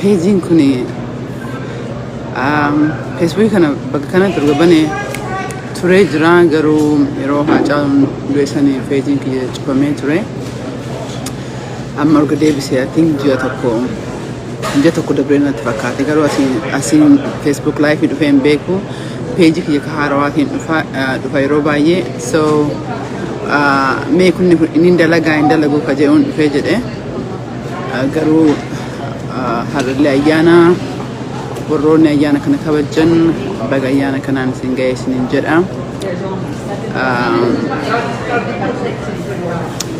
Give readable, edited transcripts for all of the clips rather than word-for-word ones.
Peejiin kun Feesbuukii kana bakka kanatti erga banee turee jira, garuu yeroo Haacaaluun du'e sanii peejiin kiyya cufamee ture. Amma erga deebisee, I think ji'a 1 dabree natti fakkaate, garuu asiin Facebook live dhufee hin beeku. Peejii kiyya ka haarawaatiin dhufa yeroo baay'ee. So mee kunni inni dalagaa hin dalagu ka jedhuun dhufee jedhe. Garuu har'allee ayyaana, warroonni ayyaana kana kabajan baga ayyaana kanaan isin ga'e isiniin jedha.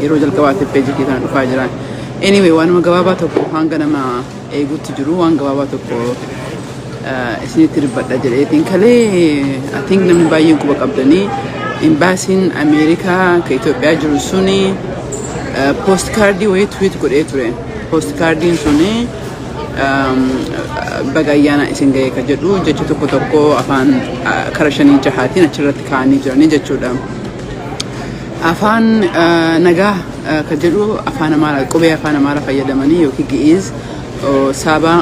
Yeroo jalqabaatiif peejii kee kana dhufaa jira. Anyway, waanuma gabaabaa tokko, hanga nama eeguutti jiru, waan gabaabaa tokko isinitti dubbadha jedheetiin. Kalee, I think namni baay'een quba qabdanii, imbaasiin Ameerikaa ka Itoophiyaa jiru suni postcard wayii tweet godhee ture. Postcardiin suni baga ayyaana isin ga'e ka jedhu, jecha tokko tokko afaan kara shanii jahaatiin achirratti kaa'anii jiranii jechuudha. Afaan nagaa ka jedhu afaan Amaaraa, qubee afaan Amaaraa fayyadamanii yookiin Gi'iz saba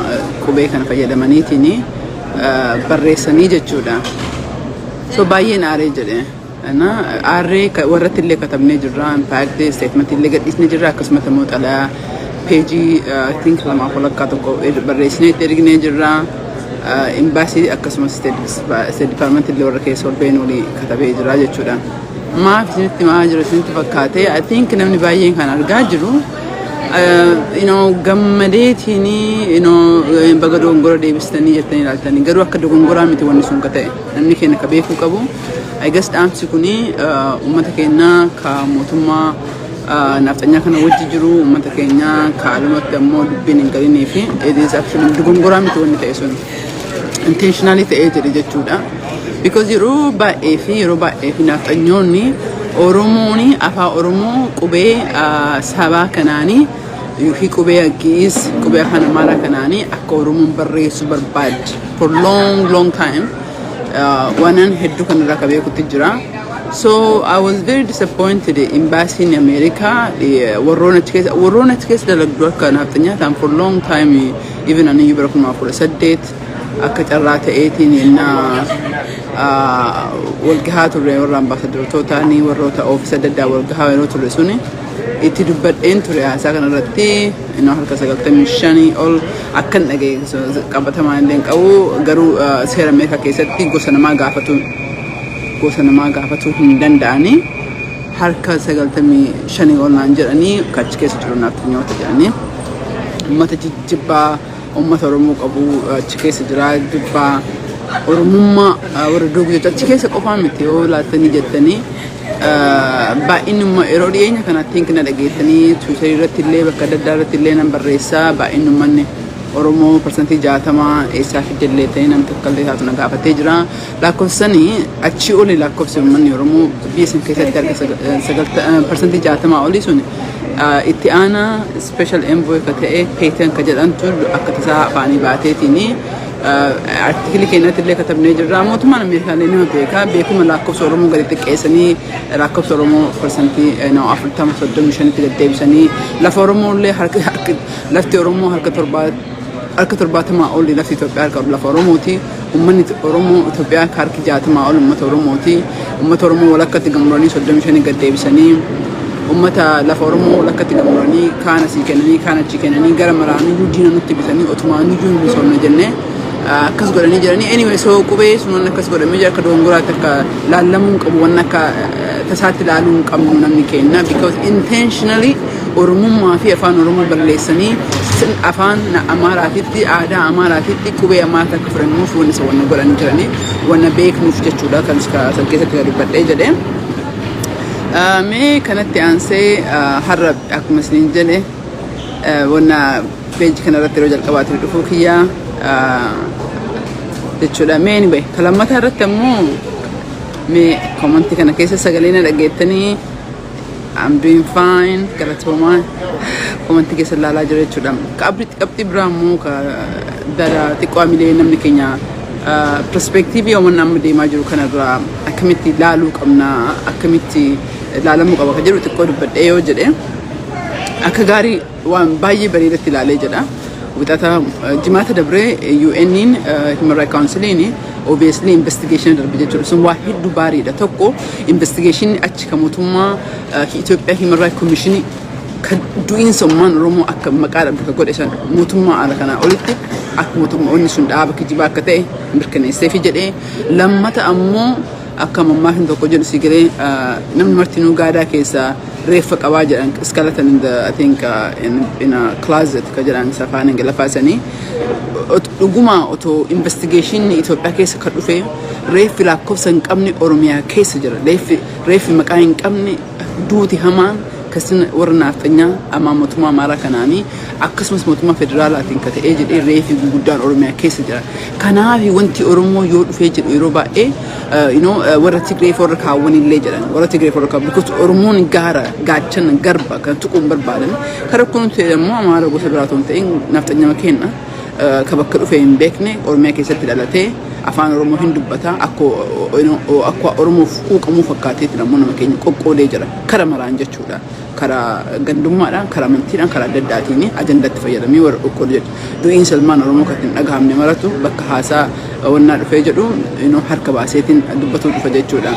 qubee kana fayyadamaniitiin barreessanii jechuudha. So baay'een aaree jedhe. Aarree warratti illee katabnee jirra, in fact statement illee gadhiisnee jirra, akkasumas immoo xalayaa peejii, I think, lamaaf walakkaa tokko barreessinee itti erginee jirra. Imbaasii akkasumas State Department illee warra keessa ol been olii katabee jira jechuudha. Maaf isinitti maa jira isinitti fakkaate? I think namni baay'een kan argaa jiru gammadeetiin baga dogongora deebistanii jettanii ilaaltanii, garuu akka dogongoraa miti wanni sun ka ta'e. Namni keenya ka beekuu qabu. I guess dhaamsi kuni uummata keenya ka mootummaa nafxanyaa kana wajji jiru, uummata keenya kaalumatti ammoo dubbiin hin galinii fi it is actually dogongoraa miti wanni ta'e sun, intentionally ta'ee jedhe jechuudha. Because yeroo baay'ee fi nafxanyoonni Oromoon afaan Oromoo qubee sabaa kanaanii yookiin qubee Gi'iz, qubee afaan Amaaraa kanaanii akka Oromoon barreessu barbaadde for long long time, waanan hedduu kanarraa ka beekutti jira. So I was very disappointed. Embassy America warroon achi keessa dalagdu akka nafxanyaa ta'an for long time, even ani bara 2018 akka carraa ta'eetiin yennaa walgahaa turre, warra ambaasadarootaanii, warroota oofisa adda addaa walgahaa yeroo turre suni itti dubbadheen ture. Haasaa kanarratti innoo harka 95 ol akkan dhagaye qabatamaa illee hin qabu, garuu seera Ameerikaa keessatti gosa namaa gaafatuu hin danda'anii, harka 95 ol naan jedhanii achi keessa jiru nafxanyoota jedhanii, uummata jibbaa uummata Oromoo qabu achi keessa jira, jibbaa Oromummaa warra duugu jechuudha. Achi keessa qofaa miti, yoo laattanii jettanii baay'inni yeroo dhiyeenya kanatti na dhageettanii Tiwiitarii irratti illee, bakka adda addaa irratti illee nan barreessaa, baay'inni uummanni Oromoo 60% eessaa fiddellee ta'ee namni tokko illee taatu na gaafatee jira. Lakkoofsanii achii oli, lakkoofsi uummanni Oromoo biyya san keessatti harka 60% olii sun itti aanaa special envoy ka ta'e Payton ka jedhamtu akka tasaa afaanii baateetiin article keenyatti illee katabnee jirra. Mootummaan Ameerikaa illee nama beeka. Beekuma lakkoofsa Oromoo gadi xiqqeessanii lakkoofsa Oromoo 40%, 35tti deddeebisanii, lafa Oromoo illee harka, lafti Oromoo harka 70 oli lafti Itoophiyaa harka lafa Oromooti. Uummanni Oromoo Itoophiyaa harki 60 ol uummata Oromooti. Uummata Oromoo walakkatti gamuranii 35 gad deebisanii, uummata lafa Oromoo walakkatti gamuranii, kaan asii kennanii, kaan achi kennanii, gara maraaniyyuu diina nutti bitanii, otumaaniyyuu hin misoomne jennee akkas godhanii jiranii. Anyway, so qubee sun wanni akkas godhamee jira akka dogongoraatti akka laallamuu hin qabu, wanni akka tasaatti ilaaluu hin qabnu namni keenya, because intentionally Oromummaa fi afaan Oromoo balleessanii afaan Amaaraatitti, aadaa Amaaraatitti, qubee Amaaraatti akka fudhannuuf wanni isa wanna godhanii jiranii, wanna beeknuuf jechuudha kan san keessatti dubbadhee jedhee. Mee kanatti aansee har'a akkuma isiniin jedhe wanna peejii kanarratti yeroo jalqabaatiif dhufuu kiyyaa jechuudha. Mee anyway, kan lammataa irratti ammoo mee comment kana keessa sagalee na dhageettanii, I'm doing fine, galatoomaa, comment keessa ilaalaa jira jechuudha. Qabxii biraa immoo ka dara xiqqoo amilee namni keenya perspective waan amma deemaa jiru kanarraa akkamitti ilaaluu qabna, akkamitti ilaalamuu qaba ka jedhu xiqqoo dubbadhee yoo jedhe, akka gaarii waan baay'ee bareedatti ilaalee jedha. Wixata jimaata dabree UN'n Human Rights Council'n obviously investigation darbe jechuudha. Sun waa hedduu baariidha. Tokko, investigation achi kan mootummaa Itoophiyaa Human Rights Commission kan du'iinsa ummaan Oromoo akka maqaa dhabdu kan godhe san mootummaa ala kanaa olitti akka mootummaa inni sun dhaaba kijibaa akka ta'e mirkaneesseefi jedhee. Lammata ammoo akka mammaa hin tokko jedhu si galee, namni martinuu gaadaa keessaa reeffa qabaa jedhan, skeleton in the, I think, in a closet ka jedhan afaan Ingiliffaa sanii. Dhuguma otoo investigation Itoophiyaa keessa kan dhufe, reeffi lakkoofsa hin qabne Oromiyaa keessa jira. Reeffi maqaa hin qabne, duuti hamaan kasin warra naafxanyaa ammaa mootummaa Amaaraa kanaanii akkasumas mootummaa federaalaatiin ka ta'ee jedhee reeffi guguddaan Oromiyaa keessa jira. Kanaaf wanti Oromoo yoo dhufee jedhu yeroo baay'ee warra Tigree warra kaawwan illee jedhan, warra Tigree warra kaawwan, because Oromoon gaara, gaachana, garba kan tuquun barbaadan. Kara kun ta'e immoo Amaara gosa biraa otoo hin ta'in naafxanyama kenna. Ka bakka dhufe hin beekne Oromiyaa keessatti dhalatee afaan Oromoo hin dubbata, akka Oromoof quuqamuu fakkaateetti namoonni nama keenya qoqqoodee jira kara maraan jechuudha. Karaa gandummaadhaan, karaa amantiidhaan, karaa adda addaatiin ajandatti fayyadamee warra qoqqoodee jechuudha. Du'iinsa ilmaan Oromoo kan hin dhagahamne maratu bakka haasaa wannaa dhufee jedhu harka baaseetiin dubbatuu dhufa jechuudha.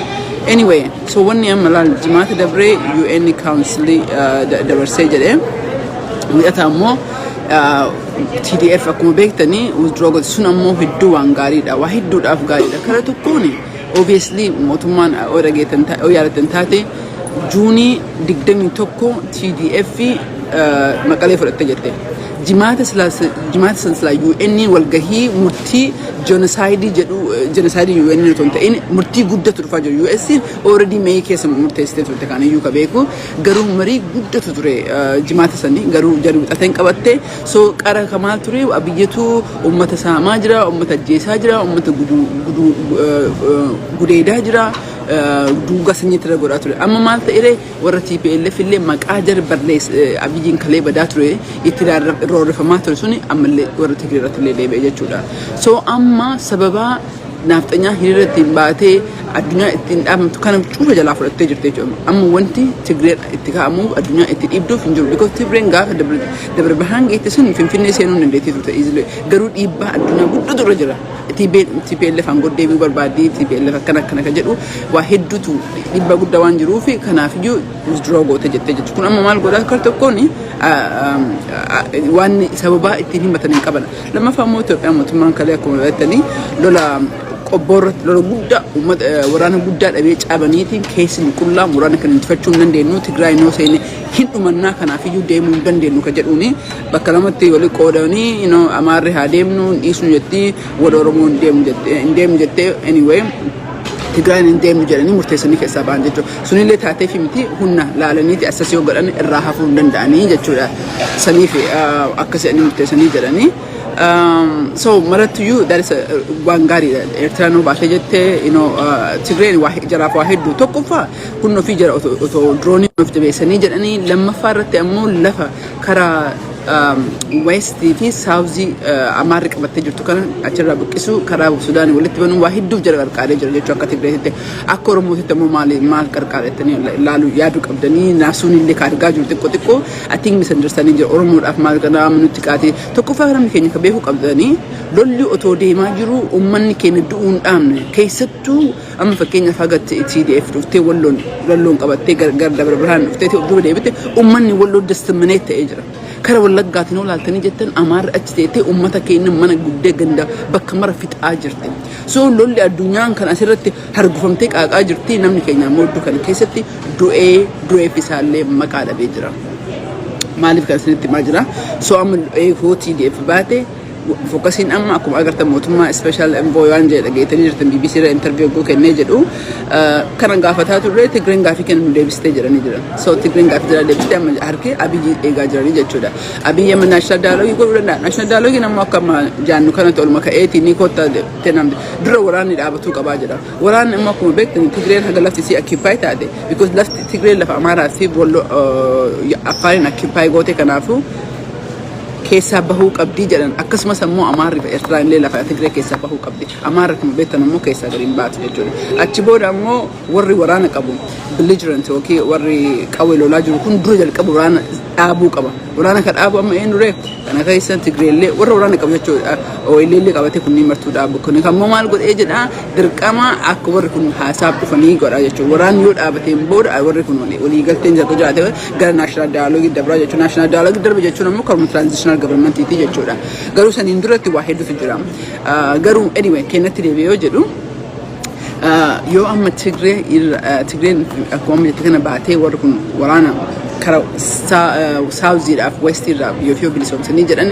Anyway, so wanni amma laal, jimaata dabree UN Council dabarsee jedhee, wixata ammoo TDF akkuma beektanii withdraw godhe. Sun ammoo hedduu waan gaariidha. Waa hedduudhaaf gaariidha. Kara tokkoon obviously mootummaan yoo dhageettan, yoo yaadattan taate, Juunii 21 TDF Maqalee fudhatte jette. Jimaata san silaa UN walgahii murtii genocide jedhu, genocide UN otoo hin ta'in murtii guddatu dhufaa jiru. US already May keessa murteessitee turte, kan iyyuu ka beeku. Garuu marii guddatu ture jimaata sanii, garuu jarri wixateen qabatte. So qara kamaal ture, Abiyyatu uummata saamaa jira, uummata ajjeesaa jira, uummata gudeedaa jira. Duugaa sanyiitti irra godhaa ture. Amma maal ta'e? Warra TPLF illee maqaa jara barlees Abiyyiin kalee badaa ture itti roorrifamaa ture suni ammallee warra Tigree irratti illee deebi'e jechuudha. So amma sababaa naafxanyaa hiriira ittiin baatee addunyaa ittiin dhaabamtu kana cufa jalaa fudhattee jirti jechuudha. Amma wanti Tigree itti kaa'amuuf addunyaa itti dhiibduuf hin jiru. Because Tigreen gaafa Dabra Birhaan geette sun Finfinnee seenuu hin dandeettii turte easily. Garuu dhiibbaa addunyaa guddatu irra jira. TPLF aangoo deebi'uu barbaaddi, TPLF akkana akkana kan jedhu waa hedduutu dhiibbaa guddaa waan jiruuf kanaafiyyuu withdraw goote jettee jechuudha. Kun amma maal godhaa? Kar tokkoon waan sababaa ittiin himatan hin qaban. Lammaffaa immoo Itoophiyaan mootummaan kalee akkuma beektanii lola Qobboo irratti lola guddaa uummata waraana guddaa dhabee cabaniitiin keessi qullaa waraana kan injifachuu hin dandeenyu, Tigraay noo seene hin dhumannaa, kanaafiyyuu deemuu hin dandeenyu ka jedhuuni bakka lamatti wali qoodanii, Amaarri haa deemnu hin dhiisnu jetti, warra Oromoo hin deemnu jettee hin deemnu jettee, anyway Tigraayin hin deemnu jedhanii murteessanii keessaa ba'an jechuudha. Sunillee taatee fi miti humna laalaniiti assas yoo godhan irraa hafuu hin danda'anii jechuudha. Saniif akkas jedhanii murteessanii jedhanii. So marattuyyuu that is waan gaariidha. Eertiraan nu baatee jettee, Tigreen waa jaraaf waa hedduu. Tokkoffaa kun ofii jara otoo diroonii of jabeessanii jedhanii, lammaffaa irratti ammoo lafa karaa westii fi southii Amaarri qabattee jirtu kana achirraa buqqisuu, karaa Sudaanii walitti banuu, waa hedduuf jara qarqaaree jira jechuudha akka Tigreetitti. Akka Oromootitti ammoo maali maal qarqaara jettanii ilaaluu yaaduu qabdanii. Naasuun illee ka argaa jiru xiqqoo xiqqoo I think misunderstanding jira. Oromoodhaaf maal kana nutti qaatee? Tokkoffaa namni keenya ka beekuu qabdanii, lolli otoo deemaa jiru uummanni keenya du'uu hin dhaabne. Keessattuu amma fakkeenyaaf haga TDF dhuftee Walloon qabattee gara Dabra Birhaan dhuftee duuba deebite, uummanni Walloo discriminate ta'ee jira. Kara Wallaggaatiin yoo laaltanii jettan, Amaarri achi teettee uummata keenya mana guddee ganda bakka mara fixaa jirti. So lolli addunyaan kan asirratti hargufamtee qaaqaa jirti, namni keenya ammoo iddoo kana keessatti du'ee du'eef isaallee maqaa dhabee jira. Maaliif kan isinitti himaa jira? So amma eegoo TDF baate, focusiin amma akkuma agartan mootummaa special envoy waan jedhe dhageetanii jirtan, BBC irra interview gochuu kennee jedhu kana gaafataa turre. Tigreen gaafii kennu nu deebistee jedhanii jiran. So Tigreen gaafii jira deebistee, amma harki Abiyyi eegaa jiranii jechuudha. Abiyyi amma national dialogue godhuu danda'a. National dialogue ammoo akka amma jaannu kanatti olma ka'eetii ni kotta namni dura waraanni dhaabatuu qabaa jedha. Waraanni immoo akkuma beektan Tigreen haga lafti isii occupy taate, because lafti Tigreen lafa Amaaraa fi Walloo Affaariin occupy goote, kanaafuu keessaa bahuu qabdii jedhan. Akkasumas ammoo Amaarri fi Eertiraan illee lafa Tigree keessaa bahuu qabdi. Amaarri akkuma beektan ammoo keessaa gadi hin baatu jechuudha. Achi booda ammoo warri waraana qabu, belligerent yookiin warri qawwee lolaa jiru kun, dura jalqabu waraana Dhaabuu qaba. Waraana kan dhaabu amma eenyu ree? Kana keessa Tigreellee warra waraana qabu jechuudha. OLLee qabatee kunniin martuu dhaabu. Kun ammoo maal godhee jedha? Dirqama akka warri kun haasaaf dhufanii godha jechuudha. Waraanni yoo dhaabateen booda warri kun waliigalteen jalqa jiraate gara national dialogue dabraa jechuudha. National dialogue darbe jechuun ammoo karuma transitional governmentiiti jechuudha. Garuu saniin duratti waa hedduutu jira. Garuu anyway, kennatti deebi'ee yoo jedhu, yoo amma Tigree, Tigreen akkuma amma jette kana baatee, warri kun waraana kara southiidhaaf westiirraa yoo fi bilisoomsanii jedhan,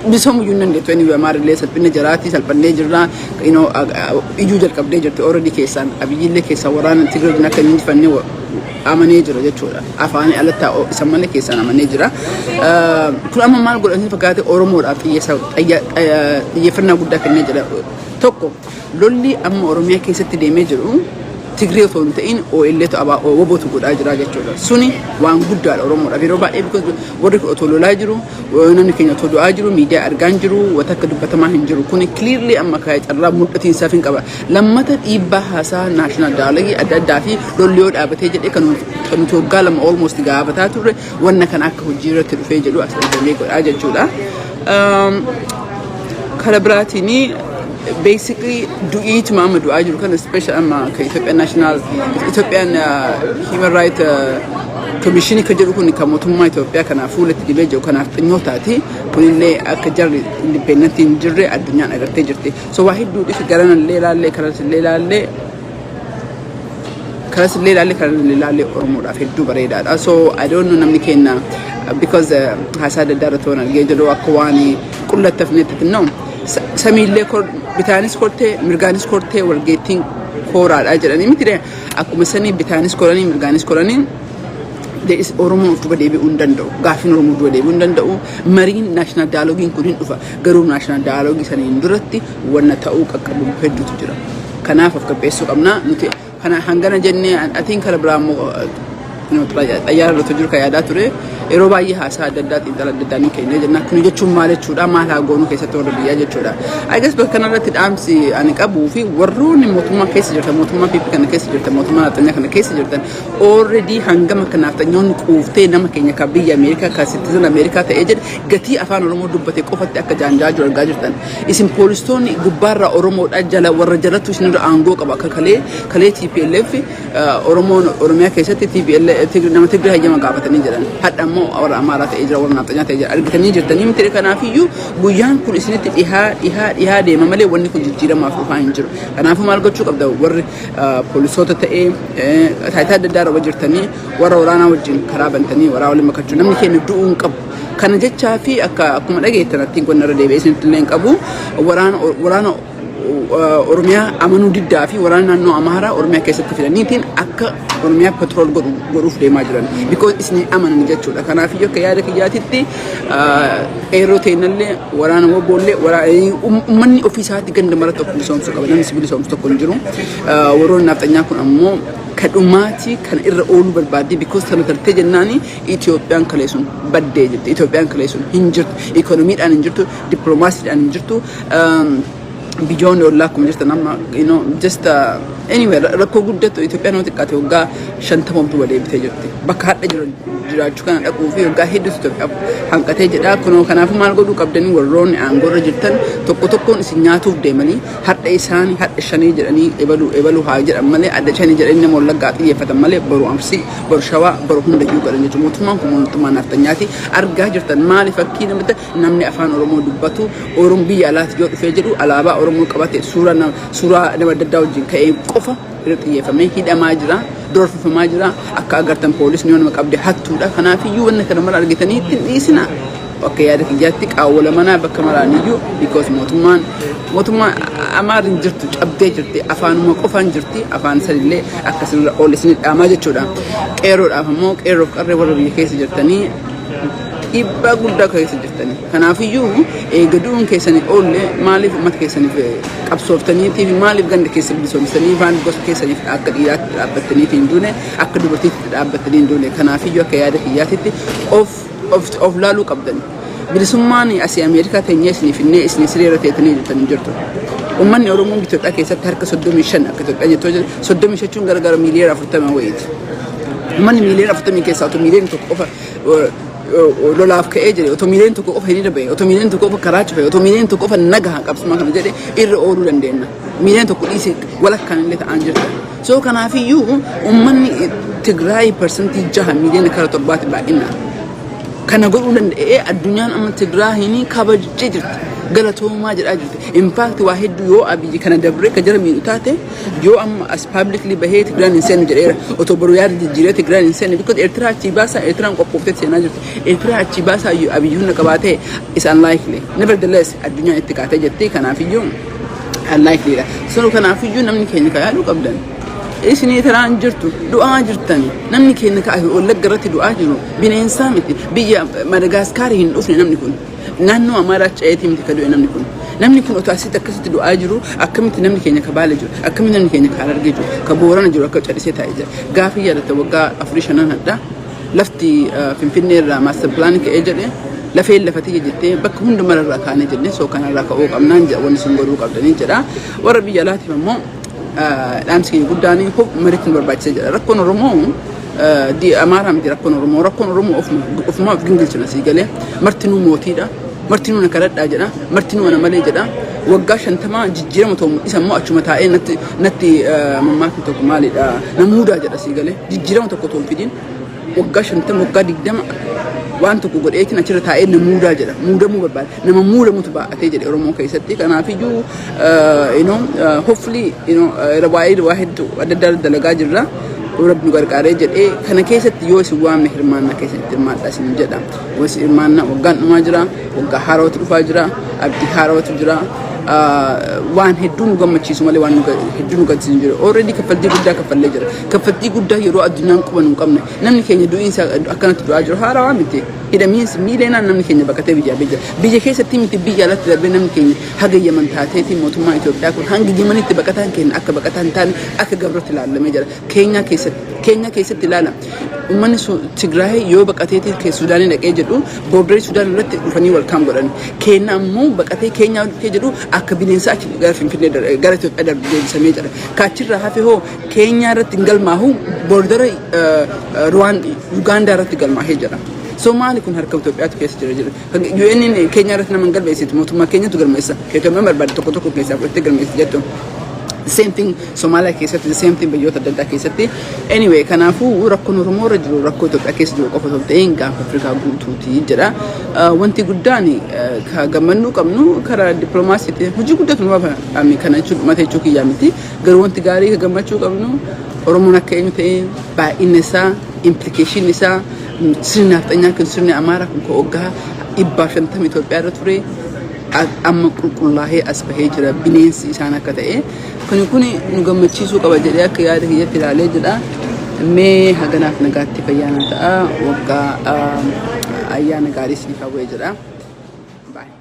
bilisoomuu iyyuu hin dandeettu. Anyway, Amaarillee salphina jaraati, salphannee jirra, iyyuu jalqabdee jirti already. Keessaan Abiyyillee keessaa waraana Tigree wajjin akka hin injifannee amanee jira jechuudha. Afaanii alatti isa malee keessaan amanee jira. Kun amma maal godhanii fakkaate? Oromoodhaaf xiyyeeffannaa guddaa kennee jira. Tokko, lolli amma Oromiyaa keessatti deemee jiru Tigree otoo hin ta'in OL'tu WBOtu godhaa jira jechuudha. Suni waan guddaadha Oromoodhaaf. Yeroo baay'ee because warri kun otoo lolaa jiru, namni keenya otoo du'aa jiru, miidiyaa argaa hin jiru, wanta akka dubbatamaa hin jiru. Kuni clearly amma kaa'ee carraa mul'atiinsaaf hin qaba. Lammata, dhiibbaa haasaa national dialogue adda addaa fi lolli yoo dhaabatee jedhee kan nuti waggaa 2 almost gaafataa turre, wanna kana akka hojii irratti dhufee jedhu as argamee godhaa jechuudha. Kara biraatiin, basically du'iituma amma du'aa jiru kana, special amma ka Ethiopian National Ethiopian Human Right Commission kan jedhu kun, kan mootummaa Itoophiyaa kanaaf fuulatti dibee jiru kanaaf xinnootaati. Kunillee akka jarri independent hin jirre addunyaan agartee jirti. So waa hedduu dhifi, garanallee ilaallee, karasillee ilaallee, karasillee ilaallee, karasillee ilaallee, Oromoodhaaf hedduu bareedaadha. So I don't know, namni keenya because haasaa adda addaa irratti waan argee jiru akka waan qullattafnetti, no, samiillee bitaanis kortee mirgaanis kortee walgeettiin kooraadha jedhanii miti? Akkuma sanii bitaanis koranii mirgaanis koranii Oromoon of duuba deebi'uu hin danda'u. Gaaffiin Oromoo duuba deebi'uu hin danda'u. Mariin national dialogueiin kun hin dhufa. Garuu national dialogue saniin duratti wanna ta'uu qaqqabu hedduutu jira. Kanaaf of qopheessuu qabna. Nuti kana hangana jennee atiin kara biraa immoo xayyaara irratti jiru kan yaadaa ture, yeroo baay'ee haasaa adda addaa, xiinxala adda addaa ni kenna jenna. Kun jechuun maal jechuudha? Maal haa goonuu keessatti warra biyyaa jechuudha? I guess bakka kanarratti dhaamsi ani qabuu fi warroonni mootummaa keessa jirtan, mootummaa PP kana keessa jirtan, mootummaa nafxanyaa kana keessa jirtan, already hangam akka nafxanyoonni quuftee nama keenya kan biyya Ameerikaa, kan citizen Ameerikaa ta'ee jedhe, gatii afaan Oromoo dubbate qofatti akka jaanjaa jiru argaa jirtan. Isin poolistoonni gubbaarraa Oromoodha, jala warra jalatti isinirra aangoo qaba. Akka kalee kalee TPLF Oromoon Oromiyaa keessatti TPLF nama Tigree hayyama gaafatanii jedhan, hadha immoo warra Amaaraa ta'ee jira, warra nafxanyaa ta'ee jira, argitanii jirtanii miti? Kanaafiyyuu guyyaan kun isinitti dhihaa dhihaa dhihaa deema malee wanni kun jijjiiramaaf dhufaa hin jiru. Kanaafuu maal gochuu qabda? Warri poolisoota ta'ee taayitaa adda addaa irra jirtanii, warra waraanaa wajjin karaa bantanii waraana waliin makachuu. Namni keenya du'uu hin qabu. Kana jechaa fi akka akkuma dhageettan attiin kun irra deebi'ee isinitti illee hin qabu, waraana Oromiyaa amanuu diddaa fi waraana naannoo Amaaraa Oromiyaa keessatti fidaniitiin akka Oromiyaa patrol godhuuf deemaa jiran. Because isin amanan jechuudha. Kanaaf iyyuu akka yaada kiyyaatitti qeerroo teennallee, waraana WBOllee, uummanni ofii isaatti ganda mara tokko bilisoomsuu qaba. Namni si bilisoomsu tokko hin jiru. Warroonni nafxanyaa kun ammoo kadhumaatii kana irra ooluu barbaaddi, because sana tartee jennaani Itoophiyaan kalee sun baddee jirti. Itoophiyaan kalee sun hin jirtu. Ikoonomiidhaan hin jirtu. Dippiloomaasiidhaan hin jirtu. Biyyoonni ollaa akkuma jirtan amma just anyway, rakkoo guddatu. Itoophiyaan yoo xiqqaate waggaa 50 duuba deebitee jirti. Bakka hadha jiru jiraachuu kana dhaquu fi waggaa hedduutu Itoophiyaa hanqatee jedha. Kunoo kanaafuu maal godhuu qabdanii? Warroonni aangoorra jirtan tokko tokkoon isin nyaatuuf deemanii, hadha isaanii hadha shanii jedhanii, ebaluu ebaluu haa jedhan malee, adda shanii jedhanii nama Wallaggaa xiyyeeffatan malee, boru Arsii, boru Shawaa, boru hundayyuu godhan jechuudha. Mootummaan kun mootummaa nafxanyaati. Argaa jirtan maali fakkii namatti namni afaan Oromoo dubbatu, Oromoo biyya alaatti yoo dhufee jedhu, alaabaa Oromoo qabate, suuraa nama adda addaa wajjin ka'ee qofa irra xiyyeeffamee hidhamaa jira, doorsifamaa jira. Akka agartan poolisni yoo nama qabde hattuudha. Kanaafiyyuu wanna kana mara argitanii ittiin dhiisina. Akka yaada kiyyaatti qaawwala manaa bakka maraaniyyuu, because mootummaa Amaariin jirtu cabdee jirti, afaanuma qofaan jirti, afaan sanillee akkasirra ol isin dhaamaa jechuudha. Qeerroodhaaf ammoo, qeerroof qarree warra biyya keessa jirtanii, dhiibbaa guddaa keessa jirtanii. Kanaafiyyuu eegaduun keessanii oolle maaliif uummata keessaniif qabsooftaniitiif, maaliif ganda keessa bilisoomsanii, maaliif gosa keessaniif akka dhiiraatti dhaabbattaniif hin duune, akka dubartiitti dhaabbattanii hin duune? Kanaafiyyuu akka yaada kiyyaatitti of of of laaluu qabdan. Bilisummaan asii Ameerikaa teenyee isiniif innee isinii sireera teetanii jirtan hin jirtu. Uummanni Oromoo Itoophiyaa keessatti harka 35, akka Itoophiyaa jettu 35 jechuun gara miiliyoona 40 wayiiti. Uummanni miiliyoona 40 keessaa otoo miiliyoona 1 qofa Lolaaf ka'ee jedhe, otoo miiliyoon 1 qofa hiriira ba'e, otoo miiliyoon 1 qofa karaa cufe, otoo miiliyoon 1 qofa nagaha qabsuma kana jedhe, irra ooluu dandeenya. Miiliyoon 1 dhiisee walakkaan illee ta'aan jirta. So kanaafiyyuu uummanni Tigraay 6% miiliyoona kara 7ti baay'inaan. Kana godhuu danda'ee addunyaan amma Tigraayiin kabajjee jirti. Galatoomaa jedhaa jirti. In fact, waa hedduu yoo Abiyyi kana dabree ka jara miidhu taate, yoo amma as publicly bahee Tigraayin hin seenu jedheera. Otoo boru yaada jijjiiree Tigraayin hin seenu, because Eertiraa achii baasaa, Eertiraan qophooftee seenaa jirti. Eertiraa achii baasaa Abiyyi humna qabaatee is unlikely. Nevertheless, addunyaan itti kaatee jetti, kanaafiyyuu unlikely dha. So kanaafiyyuu namni keenya ka yaaduu qabdan. Isinii taraan jirtu, du'aa jirtani. Namni keenya ka Wallagga irratti du'aa jiru bineensaa miti. Biyya Madagaaskaarii hin dhufne namni kun. Naannoo Amaaraa ce'eetii miti ka du'e namni kun. Namni kun otoo asitti akkasitti du'aa jiru, akkamitti namni keenya ka Baale jiru, akkamitti namni keenya ka Harargee jiru, ka Boorana jiru akka callisee taa'ee jira? Gaafii yaadatta, waggaa afurii shanan hadhaa lafti Finfinnee irraa master plan ka'ee jedhe, lafeen lafatiyya jettee bakka hundumarraa irraa kaanee jenne. So kanarraa ka'uu qabnaan jedha, wanni sun godhuu qabdanii jedha. Warra biyya alaatiif ammoo dhaamsi keenya guddaan maritti nu barbaachisa jedha. Rakkoon Oromoo Amaaraa miti rakkoon Oromoo. Rakkoon Oromoo ofumaa of gingilchina sii galee. Martinuu mootiidha. Martinuu na kadhadhaa jedha. Martinuu ana malee jedha. Waggaa 50 jijjiirama ta'u isa immoo achuma taa'ee natti mammaakni tokko maalidha, namuudaa jedha sii galee. Jijjiirama tokko otoo hin fidin waggaa 50, waggaa 20 waan tokko godheetiin achirra taa'ee na muudaa jedha. Muudamuu barbaada. Nama muudamutu baa'atee jedhe Oromoo keessatti. Kanaafiyyuu hopefully waa'ee waa hedduu adda addaa dalagaa jirra. Rabbi nu gargaaree jedhee, kana keessatti yoo isin waamne hirmaannaa keessatti hirmaadhaa isin jedha. Yoo hirmaannaa, waggaan dhumaa jira, waggaa haarawatu dhufaa jira, abdii haarawatu jira. Waan hedduu nu gammachiisu malee waan hedduu nu gaddisiisu jiru. Already kaffaltii guddaa kaffallee jira. Kaffaltii guddaa yeroo addunyaan quba nu hin qabne. Namni keenya du'iinsa akkanatti du'aa jiru haarawaa miti. Hidhamiinsi miiliyoonaan namni keenya baqatee biyyaa biyya. Biyya keessatti miti, biyya alatti darbee namni keenya haga Yaman taateetii mootummaa Itoophiyaa kun hanga Yamanitti baqataan keenya akka baqataa hin taane akka gabratti ilaalamee jira. Keenyaa keessatti ilaala. Uummanni Tigraay yoo baqateetii Sudaanii dhaqee jedhu, border Sudaan irratti dhufanii welcome godhan. Keenya ammoo baqatee Keenyaa dhufee jedhu akka bineensa achi gara Finfinnee, gara Itoophiyaa darbe deebisamee jira. Kaachirraa hafe hoo Keenyaa irratti hin galmaahu, border Ruwaan Ugaandaa irratti galmaahee jira. So maali kun? Harka Itoophiyaatu keessa jira jira. UN Keenyaa irratti nama hin galmeessitu, mootummaa keenyatu galmeessa. Itoophiyaan barbaade tokko tokko keessaa fudhattee galmeessi jettu. Same thing Somaaliyaa keessatti, the same thing biyyoota adda addaa keessatti. Anyway, kanaafuu rakkoon Oromoo irra jiru rakkoo Itoophiyaa keessa jiru qofa osoo hin ta'in gaanfa Afrikaa guutuuti jedha. Wanti guddaan ka gammannuu qabnu karaa dippiloomaasiitiin hojii guddatu nu hafa. Kana jechuun dhumate jechuu kiyyaa miti. Garuu wanti gaarii ka gammachuu qabnu, Oromoon akka eenyu ta'e, baay'inni isaa, implication isaa, sirni nafxanyaa kun, sirni Amaaraa kun ka waggaa 150 Itoophiyaa irra ture amma qulqullaa'ee as bahee jira, bineensi isaan akka ta'e. Kuni kuni nu gammachiisuu qaba jedhee akka yaada kiyyatti ilaalee jedha. Mee haganaaf nagaatti, fayyaana ta'a. Waggaa ayyaana gaarii isiniif hawwee jedha. Bye.